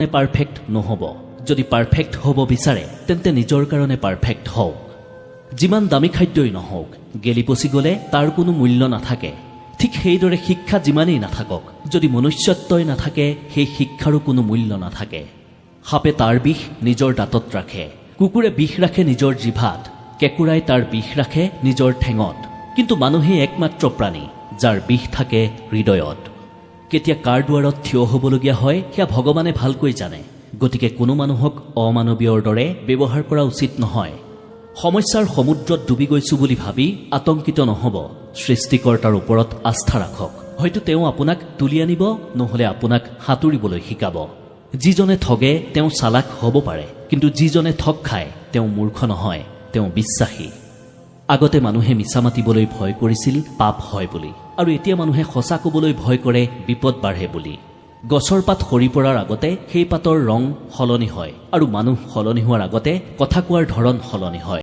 Perfect নহ'ব। যদি perfect হ'ব বিচাৰে, তেন্তে নিজৰ কাৰণে পাৰফেক্ট হওক। যিমান দামী খাদ্যই নহওক, গেলি পচি গ'লে তাৰ কোনো মূল্য নাথাকে। ঠিক সেইদৰে শিক্ষা যিমানেই নাথাকক, যদি মনুষ্যত্বই নাথাকে, সেই শিক্ষাৰো কোনো মূল্য নাথাকে। সাপে তাৰ বিষ নিজৰ দাঁতত ৰাখে, কুকুৰে বিষ ৰাখে নিজৰ জিভাত, কেঁকুৰাই তাৰ বিষ ৰাখে নিজৰ ঠেঙত, কিন্তু মানুহেই একমাত্ৰ প্ৰাণী যাৰ বিষ থাকে হৃদয়ত। কেতিয়া কাৰ দুৱাৰত থিয় হ'বলগীয়া হয়, সেয়া ভগৱানে ভালকৈ জানে। গতিকে কোনো মানুহক অমানৱীয়ৰ দৰে ব্যৱহাৰ কৰা উচিত নহয়। সমস্যাৰ সমুদ্ৰত ডুবি গৈছো বুলি ভাবি আতংকিত নহ'ব। সৃষ্টিকৰ্তাৰ ওপৰত আস্থা ৰাখক। হয়তো তেওঁ আপোনাক তুলি আনিব, নহ'লে আপোনাক সাঁতুৰিবলৈ শিকাব। যিজনে ঠগে তেওঁ চালাক হ'ব পাৰে, কিন্তু যিজনে ঠগ খায় তেওঁ মূৰ্খ নহয়, তেওঁ বিশ্বাসী। আগতে মানুহে মিছা মাতিবলৈ ভয় কৰিছিল পাপ হয় বুলি, আৰু এতিয়া মানুহে সঁচা ক'বলৈ ভয় কৰে বিপদ বাঢ়ে বুলি। গছৰ পাত সৰি পৰাৰ আগতে সেই পাতৰ ৰং সলনি হয় আৰু মানুহ সলনি হোৱাৰ আগতে কথা কোৱাৰ ধৰণ সলনি হয়।